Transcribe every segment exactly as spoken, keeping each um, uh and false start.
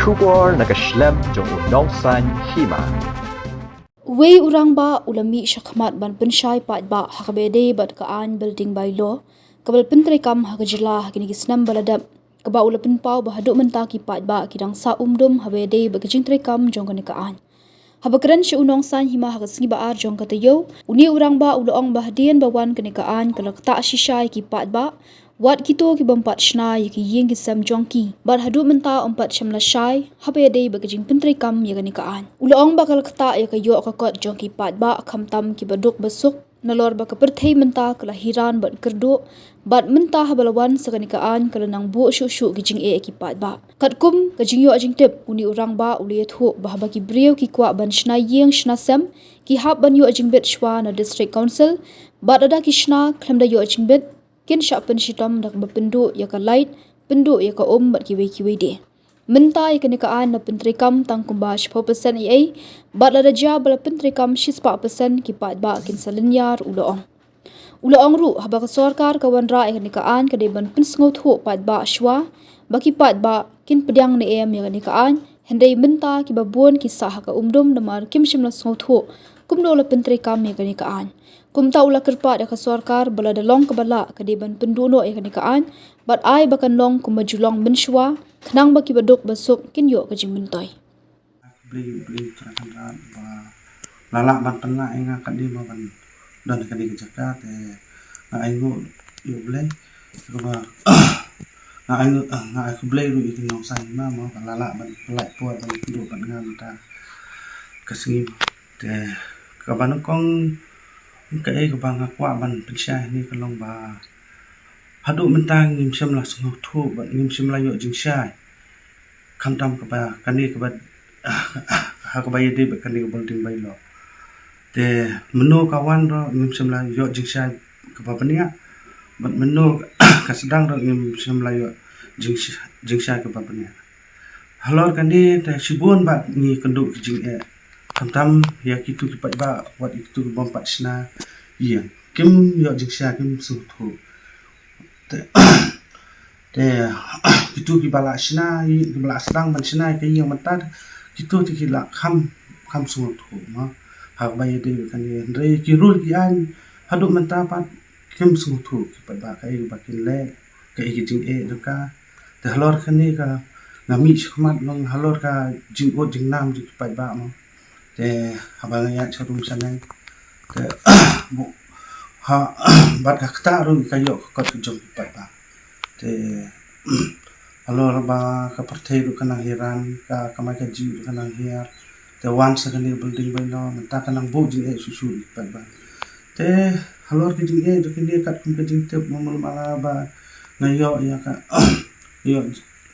Khubor na ka shlem jong u Nongsaiñ Hima. Uwei u rangbah u la mih shakhmat ban pynshai paidbah ha kaba ïadei bad ka aiñ Building Bylaw, kaba la pyntreikam ha ka jylla ha kine ki snem ba la dep, kaba u la pynpaw ba haduh mynta ki paidbah ki dang sah umdum haba ïadei bad ka jingtreikam jong kane ka aiñ. Haba kren sha u Nongsaiñ Hima ha ka sngi ba ar jong ka taïew, une u rangbah u la ong ba hadien ba wan kane ka aiñ ka la ktah shisha ïa ki paidbah, wat kito ki bym pat shna ïa ki ïing ki sem jong ki. Bad haduh mynta ym pat shym la shai haba ïadei bad ka jingpyntreikam ïa kane ka aiñ. U la ong ba ka la ktah ïa ka ïoh ka kot jong ki paidbah, khamtam kiba duk ba suk, nalor ba ka pyrthei mynta ka la hiran bad kyrduh, bad mynta haba la wan sa kane ka aiñ ka la nang buh shuh shuh ki jingeh ïa ki paidbah. Katkum ka jingïoh jingtip, une u rangbah u la ïathuh ba haba ki briew ki kwah ban shna ïing shna sem, ki hap ban ïoh jingbit shuwa na District Council, bad lada ki shna khlem da ïoh jingbit, kin shah pynshitom da kaba pynduh ïa ka light, pynduh ïa ka um bad kiwei kiwei de. Mynta ïa kane ka aiñ la pyntreikam tang kumba shiphew percent eiei, bad lada jia ba la pyntreikam shispah percent ki paidbah kin sa lynñiar, u la ong. U la ong ruh, haba ka sorkar ka wanrah ïa kane ka aiñ ka dei ban pynsngewthuh paidbah shuwa, ba ki paidbah kin pdiang ne em ïa kane ka aiñ, hynrei mynta kiba bun ki sah ha ka umdum namar kim shym la sngewthuh kumno la pyntreikam ïa kane ka aiñ. Kumta u la kyrpad ïa ka sorkar ba lada long kaba lah ka dei ban pynduh noh ïa kane ka aiñ, bad ai ba kan long kumba ju long mynshuwa, khnang ba kiba duk ba suk kin ïoh ka jingmyntoi. Khublei, khublei Trai Kynrad ba la lah ban pynlah ïa nga katne mo ban don ha kane ka jaka, te nga ainguh ïa U Blei. Kaba nga ainguh, ah, nga ai khublei ruh ïa ki Nongsaiñ Hima mo ba la lah ban pynlah por ban pynduh bad nga mynta ka sngi mo. Te kaba nyngkong, kaei kaba nga kwah ban pynshai hangne ka long ba haduh mynta ngim shym la sngewthuh bad ngim shym la ïoh jingshai. Khamtam kaba kane kaba, ha kaba ïadei bad kane ka Building Bylaw. Te mynno ka wan ruh ngim shym la ïoh jingshai kaba bniah, bad mynno ka sdang ruh ngim shym la ïoh jingsh-, jingshai kaba bniah. Halor kane te shibun ba ngi kynduh ki jingeh, khamtam ïa kito ki paidbah, wat ïa kito ki bym pat shna ïing, kim ïoh jingshai, kim sngewthuh. Te, te kito kiba la shna, kiba la sdang ban shna ïa ka ïing mynta, kito te ki la kham, kham sngewthuh mo ha kaba ïadei bad kane, hynrei ki rule ki aiñ haduh mynta pat kim sngewthuh ki paidbah kaei ba kin leh, kaei ka jingeh jong ka. Te halor kane ka, nga mih shakhmat long halor ka jingud jingnam jong ki paidbah mo. Te haba nga ïaid sharum shaneng, te bu-, ha, bad ka ktah ruh ka ïoh ka kot ka jong ki paidbah. Te halor ba ka pyrthei ruh ka nang hiran, ka kamai kajih ruh ka nang hiar. Te wan sa kane Building Bylaw, mynta ka nang buh jingeh shuh shuh ïa ki paidbah. Te halor ka jingeh jong kine, katkum ka jingtip mo, mala mala ba nga ïoh ïa ka, ïoh,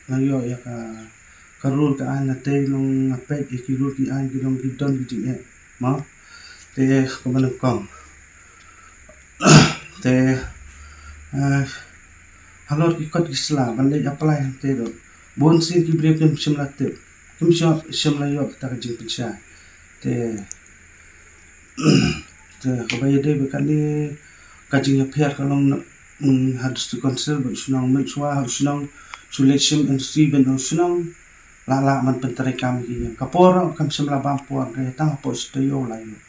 nga ïoh ïa ka, ka rule ka aiñ, nga tei long, nga peit ïa ki rule ki aiñ, ki long ki don ki jingeh mo. Te kaba nyngkong, te, eh, halor ki kot ki sla ban leit apply hangtei ruh, bun sien ki briew kim shym la tip, kim shym, shym la ïoh kita ka jingpynshai. Te, te kaba ïadei bad kane, ka jingïapher ka long na, mm, ha District Council bad shnong, mynshuwa ha shnong shu leit shim N O C ban ong shnong la lah ban pyntreikam ïa ki ïing. Ka por ruh kam shym la bam por, ka tang hapoh shi taïew la ïoh.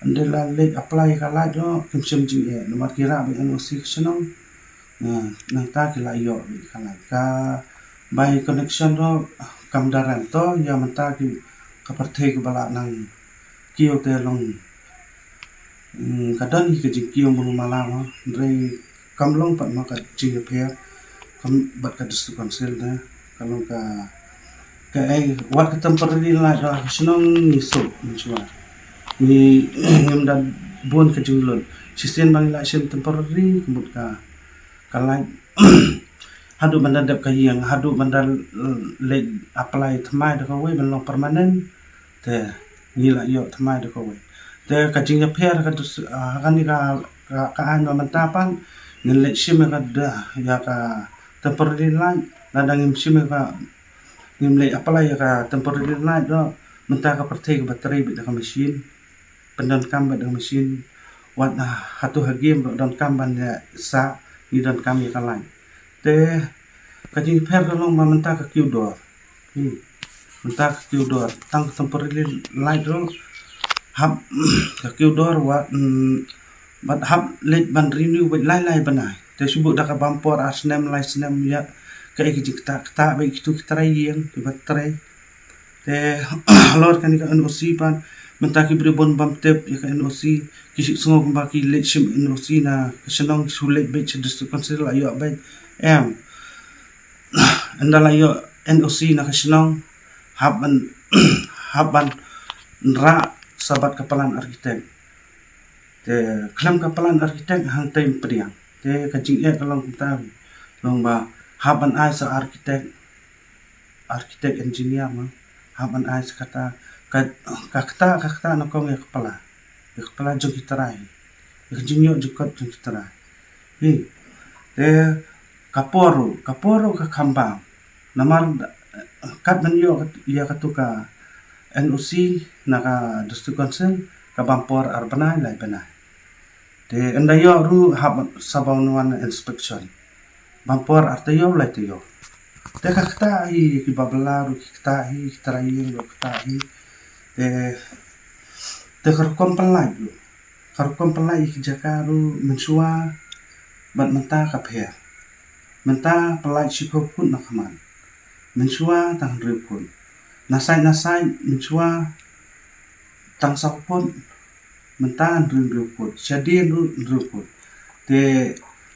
Ynda la leit apply ka light ruh kim shym jingeh, namar ki rah beit N O C ka shnong. Nangta ki la ïoh beit ka light. Ka bai connection ruh kam da rem, to ïa mynta ki, ka pyrthei kaba la nang kiew te long, mm, ka don hi ka jingkiew mala mala mo, hynrei kam long pat mo ka jingïapher, kam bad ka District Council te, ka long ka, kaei, wat ka temporary light ruh ha shnong ngi suk mynshuwa. Ngi, ngim da bun ka jinglut. Shisien ba ngi la shim temporary, ka mut ka, ka light. Haduh ban da dep ka ïing, haduh ban da, eh, leit apply thymmai da kawei ban long permanent. Te ngi la ïoh thymmai da kawei. Te ka jingïapher ka dus-, ah, kane ka, ka, ka aiñ ba mynta pat, ngin leit shim ïa ka da, ïa ka temporary light, lada ngim shim ïa ka, ngim leit apply ïa ka temporary light ruh, mynta ka pyrthei kaba trei beit da ka machine, pyndonkam beit da ka machine, wat na hato ha game ruh donkam ban ïa sah, ngi donkam ïa ka light. Te ka jingïapher ka long ba mynta ka kiew dor. Hmm. Mynta ka kiew dor, tang ka temporary light ruh hap ka kiew dor wat, mm, bad hap leit ban renew beit lai lai bnai. Te shu bud da ka bam por ar snem lai snem ïa kaei ka jingktah, ktah beit kitu ki trai ïing kiba trei. Te halor kane ka N O C pat, mynta ki briew bun bym tip ïa ka N O C, ki shu sngew kumba ki leit shim N O C na ka shnong, shu leit beit sha District Council la ïoh beit. Em, ynda la ïoh N O C na ka shnong, hap ban hap ban rah sa bad ka plan architect. Te khlem ka plan architect hangtei ym pdiang. Te ka jingeh ka long kumta, long ba hap ban ai sa architect, architect engineer ma, hap ban ai sa kata, ka, ka ktah, ka ktah na kong ïa ka pla, ïa ka pla jong ki trai, ïa ka jingïoh jingkot jong ki trai. Hi, te ka por ruh, ka por ruh ka kham bam. Namar kat ban ïoh ïa katu ka N O C na ka District Council ka bam por ar bnai lai bnai. Te ynda ïoh ruh hap sa ban wan inspection. Bam por ar taïew lai taïew. Te ka ktah hi, kiba bylla ruh ki ktah hi, ki trai ïing ruh ktah hi. Te, te ka rukom pynlait ruh. Ka rukom pynlait ïa ki jaka ruh mynshuwa bad mynta ka pher. Mynta pynlait shiphew phut na khmat. Mynshuwa tang hynriew phut. Na sait na sait mynshuwa tang saw phut. Mynta hynriew hynriew phut. Shadien ruh hynriew phut. Te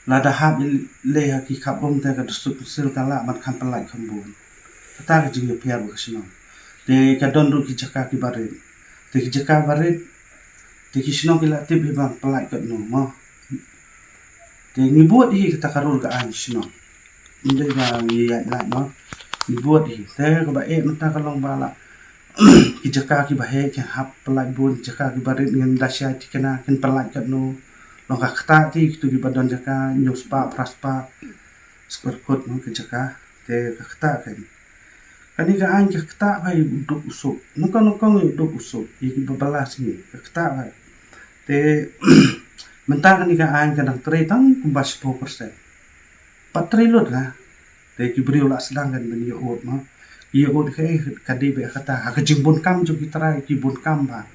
lada hap lei ha ki khap um te ka District Council ka lah ban kham pynlait kham bun. Kata ka jingïapher ba ka shnong. Te ka don ruh ki jaka kiba rit. Te ki jaka ba rit, te ki shnong ki la tip hi ban pynlait katno mo. Te ngi bud hi kata ka rul ka aiñ shnong. Ym dei ba ngi ïaid lait mo. Ngi bud hi. Te kaba eh mynta ka long ba la ki jaka kiba heh ki hap pynlait bun, jaka kiba rit ngim da shai thikna kin pynlait katno. Long ka ktah te kitu kiba don jaka hynñiew spah, phra spah square foot mo ka jaka. Te ka ktah ka Kane ka aiñ ka ktah bha ïa u duk u suk. Nyngkong nyngkong ïa u duk u suk, ïa kiba bylla sngi, ka ktah bha. Te mynta kane ka aiñ ka dang trei tang kumba shiphew percent. Pat trei lut la. Te ki briew la sdang kan ban ïa ud mo. Ïa ud ka, eh, ka dei ba kata ha ka jingbun kam jong ki trai ki bun kam bha.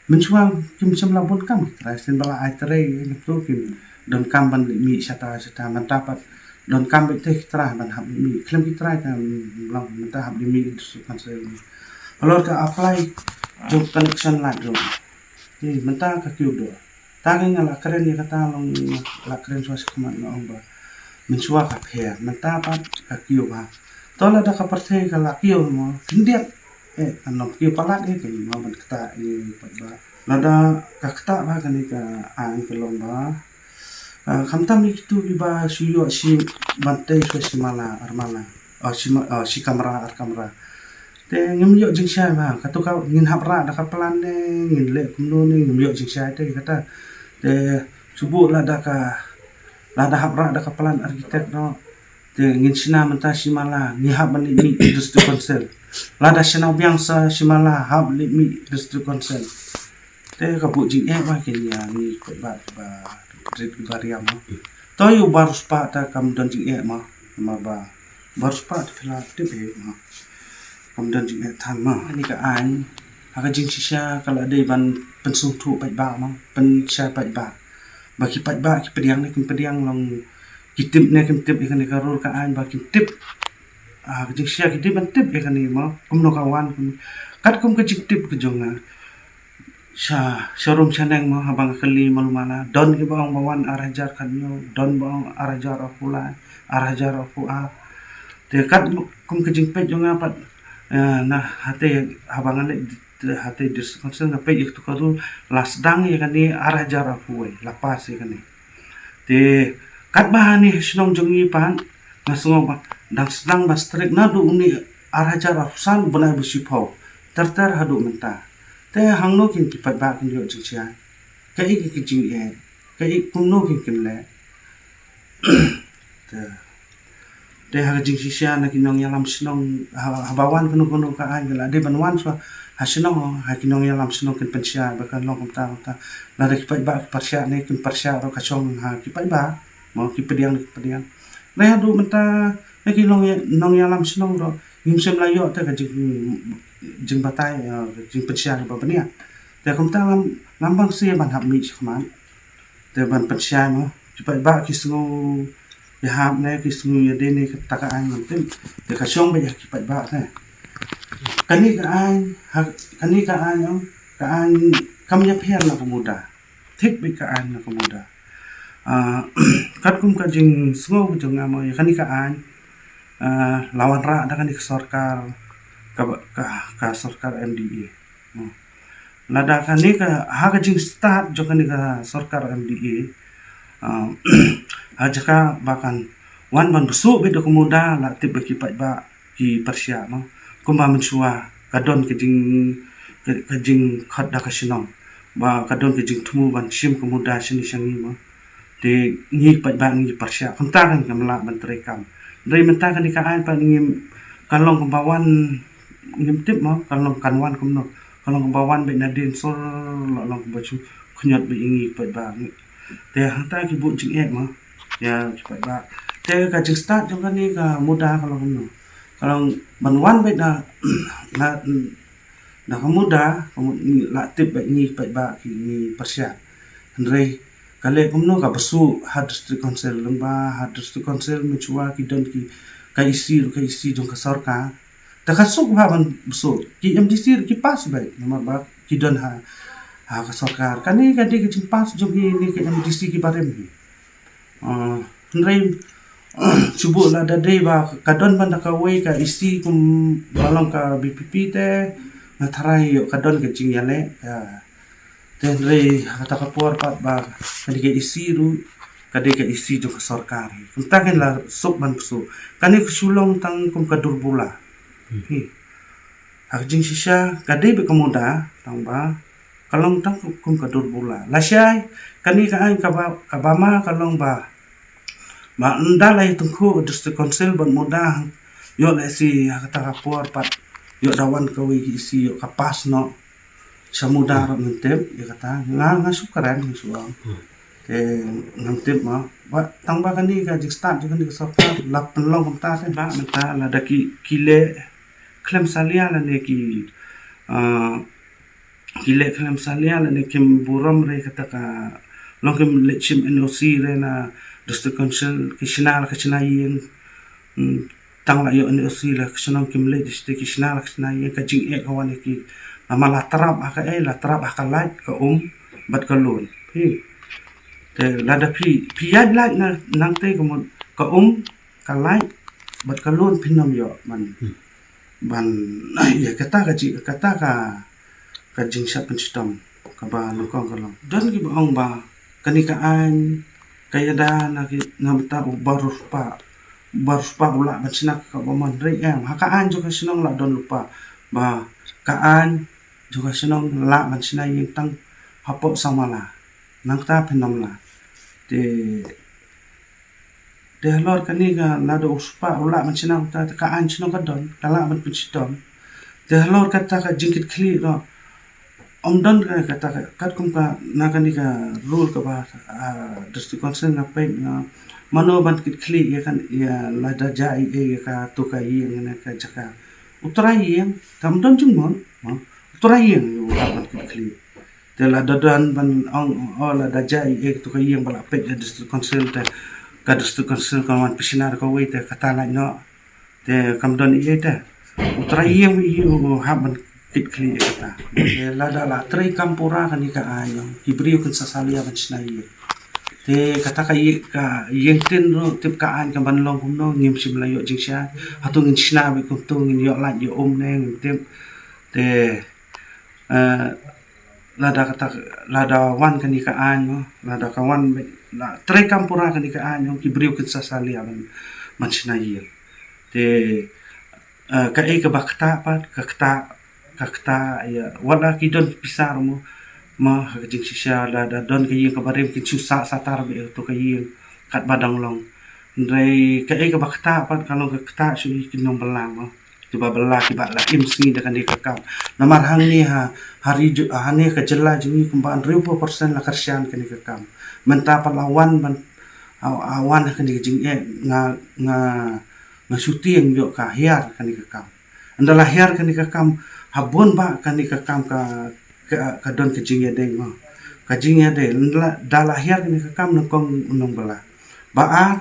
Mynshuwa kim shym la bun kam ki trai, sien ba la ai trei, eh, nangtu kim don kam ban leit mih shata shata, mynta pat don kam beit te ki trai ban hap leit mih, khlem ki trai te, mm, long mynta hap leit mih District Council. Halor ka apply jong connection light ruh. Te mynta ka kiew dor. Ta ka nga la kren ïa kata long la kren shuwa sha khmat nga ong ba mynshuwa ka pher, mynta pat ka kiew bha. To lada ka pyrthei ka la kiew mo, khyndiat. Eh, kan long kiew palat eh, kan long ban ktah eh, pat ba. Lada ka ktah bha kane ka aiñ ka long ba. Ah, khamtam ïa kitu kiba shu ïoh shi ban tei shu shi mala, ar mala. Oh, shi ma-, oh, shi kamra, ar kamra. Te ngim ïoh jingshai bha, katu ka ngin hap rah da ka plan ne, ngin leh kumno ne, ngim ïoh jingshai te kata. Te shu bud lada ka, lada hap rah da ka plan architect no. Te ngin shna mynta shi mala, ngi hap ban leit mih District Council. Lada shna biang sa shi mala, hap leit mih District Council. Te ka buh jingeh bha kine ïa ngi paidbah kiba rit kiba riam mo. To ïa u baroh spah ta kam don jingeh mo. Namar ba baroh spah ta phi la tip eh mo. Kam don jingeh than mo. Kane ka aiñ ha ka jingshisha ka la dei ban pynsngewthuh paidbah mo. Pynshai paidbah. Ba ki paidbah ki pdiang ne kim pdiang long, ki tip ne kim tip ïa kane ka rul ka aiñ ba kim tip. Ah, ka jingshisha ki dei ban tip ïa kane mo. Kumno ka wan kum. Katkum ka jingtip ka jong nga. Sha, sha rum sha neng mo, haba nga kylli malu mala, don kiba ong ba wan ar hajar khathynñiew, don ba ong ar hajar arphew lai, ar hajar arphew ar. Te kat kum ka jingpeit jong nga pat, eh, na hate haba nga leit hate District Council nga peit ïa katu ka rul, la sdang ïa kane ar hajar arphew wei, la pass ïa kane. Te katba hani ha shnong jong ngi pat nga sngew ba dang sdang ba strict naduh une ar hajar arphew san bnai ba shiphew ter ter haduh mynta. Te hangno kin ki paidbah kin ïoh jingshai? Kaei ka jingeh? Kaei kumno kin kin leh? Te, te ha ka jingshisha na ki nongïalam shnong, ha, haba wan kano kano ka aiñ ka la dei ban wan shuwa ha shnong, ha ki nongïalam shnong kin pynshai ba kan long kumta kumta. Lada ki paidbah ki pyrshah ne kin pyrshah ruh ka shong ha ki paidbah. Mo ki pdiang ki pdiang. Lei haduh mynta na ki nongïalam shnong ruh Ngim shym la ïoh te ka jing, jingbatai, eh, jingpynshai kaba bniah. Te kumta ngam, ngam bang shuh ban hap mih shakhmat. Te ban pynshai mo. Ki paidbah ki sngew ïahap ne, ki sngew ïadei ne kata ka aiñ ngam tip. Te ka shong beit ha ki paidbah te. Kane ka aiñ, ha, kane ka aiñ, oh, ka aiñ kam ïapher na ka muda. Thik beit ka aiñ na ka muda. Ah, katkum ka jingsngew ka jong nga mo, ïa kane ka aiñ, ah, la wanrah da kane ka sorkar, ka, ka, ka sorkar M D A. Hmm. Lada kane ka, ha ka jingstad jong kane ka sorkar M D A, ah, ha jaka ba kan wan ban bsuh beit da ka muda, la tip ba ki paidbah ki pyrshah mo. Kumba mynshuwa ka don ka jing, ka, ka jingkhot da ka shnong. Ba ka don ka jingthmu ban shim ka muda shane sha ngi mo. Te ngi paidbah ngi pyrshah. Kumta kan ngim lah ban treikam. Hynrei mynta kane ka aiñ pat ngim, ka long kumba wan, ngim tip mo, ka long kan wan kumno. Ka long kumba wan beit nadien sur, la long kumba shu khñiot beit ïa ngi paidbah. Te hangta ki buh jingeh mo. Ïa ki paidbah. Te ka jingstad jong kane ka muda ka long kumno. Ka long ban wan beit da, da, da ka muda, ka mut ngi la tip beit ngi paidbah ki ngi pyrshah. Hynrei ka leh kumno ka bsuh ha District Council, lyngba ha District Council mynshuwa ki don ki, ka E C ruh ka E C jong ka sorkar. Te ka suk ba ban bsuh. Ki M D C ruh ki pass beit namar ba ki don ha, ha ka sorkar. Kane ka dei ka jingpass jong kine ki M D C ki barim hi. Ah, hynrei shu buh lada dei ba ka don ban da kawei ka E C kumba long ka V P P te, nga tharai ïoh ka don ka jingïaleh ka. Te hynrei ha kata ka por pat ba ka dei ka E C ruh, ka dei ka E C jong ka sorkar. Kumta kan la suk ban bsuh. Kane ka shu long tang kum ka dur bula. Hmm. Hi. Ha ka jingshisha ka dei beit ka muda, tang ba ka long tang kum, kum ka dur bula. Lashai kane ka aiñ kaba, kaba ma ka long ba, ba ynda la ïatyngkhuh District Council bad muda, ïoh lehse ha kata ka por pat ïoh da wan kawei ka E C ïoh ka pass noh. Sha muda ruh ngim tip ïa kata. Nga, nga shu kren, nga shu ong. Hmm. Te ngam tip mo. Ba, tang ba kane ka jingstad jong kane ka sorkar la pynlong kumta te. Ba mynta lada ki, ki leh khlem salia lane ki, ah, ki leh khlem salia lane kim burom re kata ka long kim leit shim N O C re na District Council, ki shna la ka shna ïing. Hmm, tang la ïoh N O C la ka shnong kim leit, te ki shna la ka shna ïing, ka jingeh ka wan ïa ki. Namar la trap ha kaei, la trap ha ka light, ka um bad ka lun. Phi. Te lada phi, phi ïaid light na nangtei ka mut ka um, ka light bad ka lun phin ym ïoh ban, hmm, ban ïa kata ka ji, kata ka, ka jingshah pynshitom kaba nyngkong ka long. Don kiba ong ba kane ka aiñ ka ïada na ki, na bynta u baroh spah, baroh spah u lah ban shna kaba mon, hynrei em, ha ka aiñ jong ka shnong la don lypa ba ka aiñ jong ka shnong lah ban shna ïing tang hapoh samala. Nangta phin ym lah. Te, te halor kane ka lada u spah u lah ban shna uta, te ka aiñ shnong ka don, ka lah ban pynshitom. Te halor kata ka jingkitkhlieh ruh, ym don ka, kata ka, katkum ka, na kane ka rule kaba, ah, District Council nga peit nga, mano ban kitkhlieh ïa kan, ïa lada jia ei ei ïa kato ka ïing ne ka jaka. U trai ïing, te ym don jingmut, ha? U trai ïing u lah ban kitkhlieh. Te lada don ban ong, oh, lada jia ei ei kato ka ïing ba la peit ïa District Council te, ka District Council ka wan pynshna da kawei te kata lait noh. Te kam don ei ei te. U trai ïing u hap ban kitkhlieh ïa kata. Te lada la treikam pura kane ka aiñ, ki briew kin sa salia ban shna ïing. Te kata ka ïing, ka ïing tin ruh tip ka aiñ ka ban long kumno, ngim shym la ïoh jingshai. Hato ngin shna beit kumto, ngin ïoh light ïoh um ne, ngim tip. Te, eh, lada kata, lada wan kane ka aiñ mo, lada ka wan beit, la treikam pura kane ka aiñ mo, ki briew kin sa salia ban, ban shna ïing. Te, eh, kaei kaba ktah pat, ka ktah, ka ktah ïa, wat la ki don pisa ruh mo, mo, ha ka jingshisha lada don ka ïing kaba rim kin shu sah satar beit ïa kato ka ïing katba dang long. Hynrei kaei kaba ktah pat ka long ka ktah shuh ïa ki nongbylla mo. Kiba bylla kiba la im sngi da kane ka kam. Namar hangne ha, ha ri ju-, hangne ka jylla jong ngi kumba hynriewphew percent la kyrshan kane ka kam. Mynta pat la wan ban, a, a wan ha kane ka jingeh nga, nga, nga shu tieng ïoh ka hiar kane ka kam. Ynda la hiar kane ka kam, ha bun ba kane ka kam ka, ka, ka don ka jingïadei mo. Ka jingïadei, ynda la, da la hiar kane ka kam nyngkong u nongbylla. Ba ar,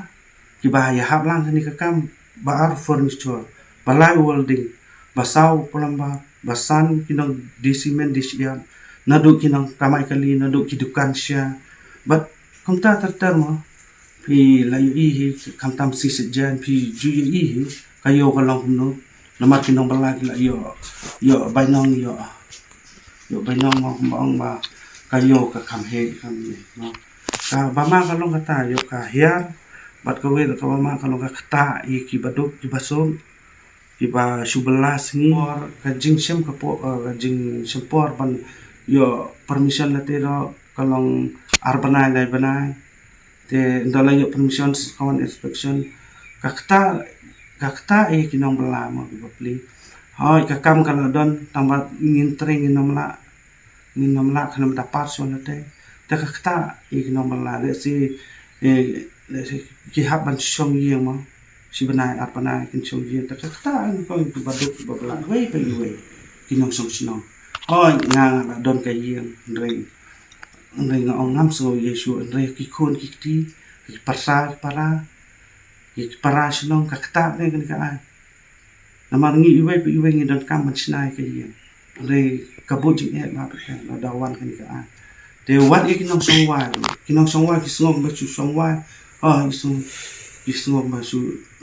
kiba ïahap lang kane ka kam, ba ar furniture, ba lai welding, ba saw plumber, ba san ki nong di cement di shyiap, naduh ki nongkamai kali, naduh ki dukan sha. Bad kumta ter ter mo. Phi la ïohi hi, khamtam shi sien phi ju ïohi hi, ka ïew ka long kumno. Namar ki nongbylla ki la ïoh, ïoh bainong, ïoh, ïoh bainong mo, kumba ong ba ka ïew ka kham heh kham ne mo. Kaba ma ka long kata, ïoh ka hiar, bad kawei kaba ma ka long ka ktah ïa kiba duk kiba suk, kiba shu bylla sngi. Por ka jingshem ka por, eh, ka jingshem por ban ïoh permission late ruh ka long ar bnai lai bnai. Te ynda la ïoh permission sa ka wan inspection. Ka ktah, ka ktah ïa ki nongbylla mo kiba plie. Hooid, ka kam ka la don, tangba ngin trei ngin ym lah. Ngin ym lah khnang da par shuwa late. Te ka ktah ïa ki nongbylla, lehse, eh, lehse ki hap ban shong ïing mo. Shi bnai ar bnai kin shong ïing. Te ka ktah ïa ki, kiba duk kiba bylla, wei pa wei. Ki nongshong shnong. Hooid, nga nga la don ka ïing, hynrei, hynrei nga ong ngam sngew ïa shuh, hynrei ki khun ki kti, ki para, ki para, ki para shnong, ka ktah ne kane ka aiñ. Namar ngi iwei pa iwei ngi donkam ban shna ïa ka ïing. Hynrei ka buh jingeh ba ka, lada wan kane ka aiñ. Te wat ïa ki nongshong wai, ki nongshong wai ki sngew ba shu shong wai. Oh, ki sngew, ki sngew ba shu,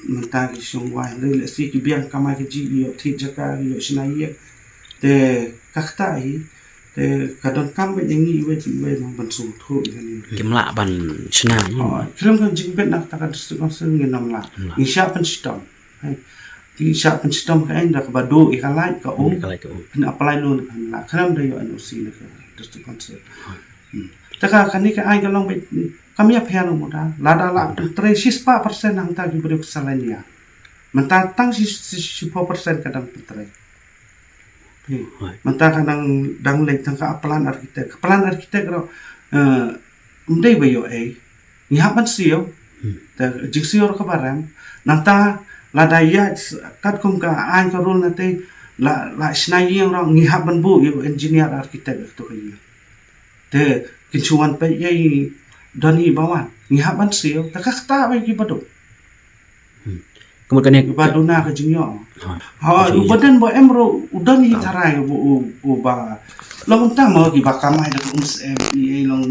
mynta ki shong wai. Hynrei lehse ki biang kamai kajih, ïoh thied jaka, ïoh shna ïing. Te ka ktah hi, te ka donkam beit ïa ngi iwei pa iwei ban sngewthuh ïa kane. Kim lah ban shna ïing. Oh, khlem ka jingbit na kata ka district council ngin ym lah. Ngin shah pynshitom. Hai. Ki shah pynshitom ka aiñ da kaba duh ïa ka lait ka um. Ka lait ka um. Phin apply noh, phin lah. Khlem da ïoh N O C na ka district council. Hmm. Te ka kane ka aiñ ka long beit, kam ïa pher mo da. Lada la pyntrei shispah percent hangta ki briew ka sa lait ïa. Mynta tang shi, shi, shiphew percent ka dang pyntrei. Mynta ka dang, dang leit tang ka plan architect. Ka plan architect ruh, eh, ym dei ba ïoh ei. Ngi hap ban siew. Te jingsiew ruh kaba rem. Nangta lada ïa katkum ka aiñ ka rule na te la, la shna ïing ruh ngi hap ban buh ïa u engineer architect ïa kato ka ïing. Te kin shu wan peit ïa i don hi ba wan. Ngi hap ban siew. Te ka ktah ba ki baduk. Hmm. Kumta kane ba duna ka jingïoh. Ha. Ha, u badan ba em ruh u don hi tharai u, u, u ba. Long ta mo kiba kamai da ka um syiem, i, i long,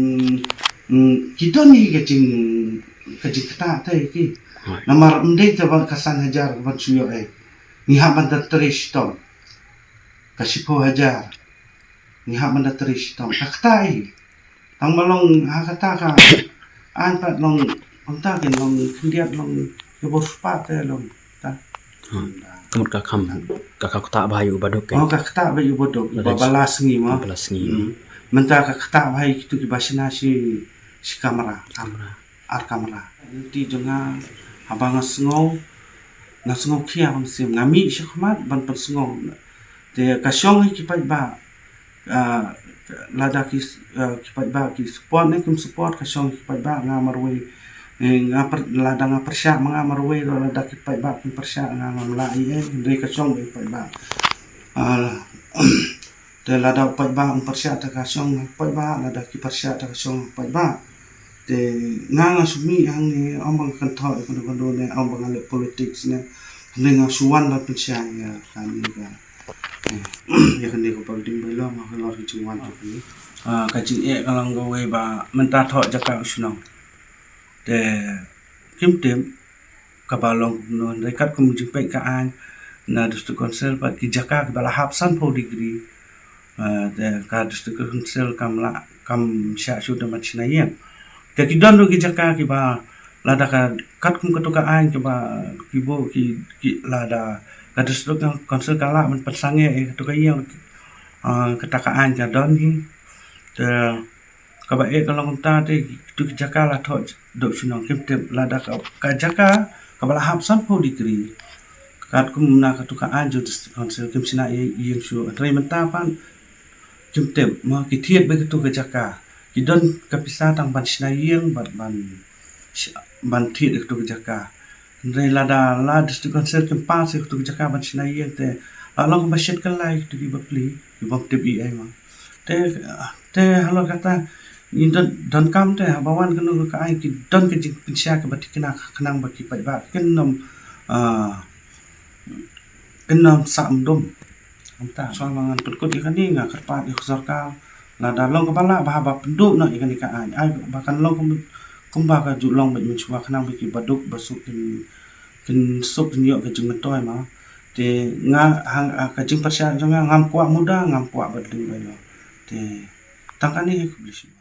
mm, ki don hi ka jing, ka jingktah te ki. Ha. Namar ym dei te ba ka san hajar ban shu ïoh ei. Ngi hap ban da trei shitom. Ka shiphew hajar. Ngi hap ban da trei shitom. Ka ktah ei. Tang ba long ha kata ka aiñ pat long, kumta kin long khyndiat long, ka bor spah te long ta. Hmm. Ka mut ka kham, ka, ka ktah ba ïa u baduk ke. Oh, ka ktah ba ïa u baduk, ba, ba la sngi mo. Ba la sngi. Hmm. Mynta ka ktah ba ïa kitu kiba shna shi, shi kamra. Kamra. Ar kamra. Lynti jong nga, haba nga sngew, nga sngew khia ka mynsiem, nga mih shakhmat ban pynsngew. Te ka shong hi ki paidbah, ah, lada ki, ah, ki paidbah ki support ne kim support, ka shong hi ki paidbah, nga marwei, eh, nga per-, lada nga pyrshah ma nga marwei, lada ki paidbah kim pyrshah, nga ngam lah ei ei, hynrei ka shong hi ki paidbah. Ah, te lada u paidbah um pyrshah te ka shong paidbah, lada ki pyrshah te ka shong paidbah. Te nga nga shu mih hangne, ym ba nga kynthoh ïa kano kano ne, ym ba nga leh politics ne. Hynrei nga shu wan ban pynshai ïa kane ka, eh, ïa kane ka building bylaw, ma halor ka jingwan jong kane. Ah, ka jingeh ka long kawei ba mynta thoh jaka u shnong. Te kim tip kaba long kumno, hynrei katkum jingpeit ka aiñ na District Council pat ki jaka kiba la hap sanphew degree. Ah, te ka District Council kam lah, kam shah shuh da ban shna ïing. Te ki don ruh ki jaka kiba lada ka, katkum katu ka aiñ kiba, ki buh ki, ki lada ka District Council ka lah ban pynsangeh ïa katu ka ïing, ah, kata ka aiñ ka don hi. Te kaba eh ka long kumta te, kitu ki jaka la thoh dep shnong kim tip, lada ka, ka jaka kaba la hap sanphew degree. Katkum na katu ka aiñ jong District Council kim shna ïa, ïing shuh, hynrei mynta pat kim tip, ma ki thied beit katu ka jaka. Ki don ka pisa tang ban shna ïing, ban, ban, ban thied ïa katu ka jaka. Hynrei lada la District Council kim pass ïa katu ka jaka ban shna ïing te, Long ba shit ka lai tu ki bapli ki bam tip i ai ma. Te te halor kata ni don don kam te haba wan kano ka ai ki don ka jingpynshai ka batikna khnang ba ki paidbah kin nym ah, kin nym sa mdum. Amta so ma ngan pynkut ïa kane nga kyrpad ïa ka sorkar lada long kaba lah ba haba pynduh noh ïa kane ka ai ai ba kan long kumba kumba ka ju long bad mynshuwa khnang ba ki baduk ba suk kin kin suk kin ïoh ka jingmyntoi ma. Te nga hang ah, ka jingpyrshah jong nga ngam kwah muda ngam kwah bad ding ba ïoh. Te tang kane hi khublei shibun.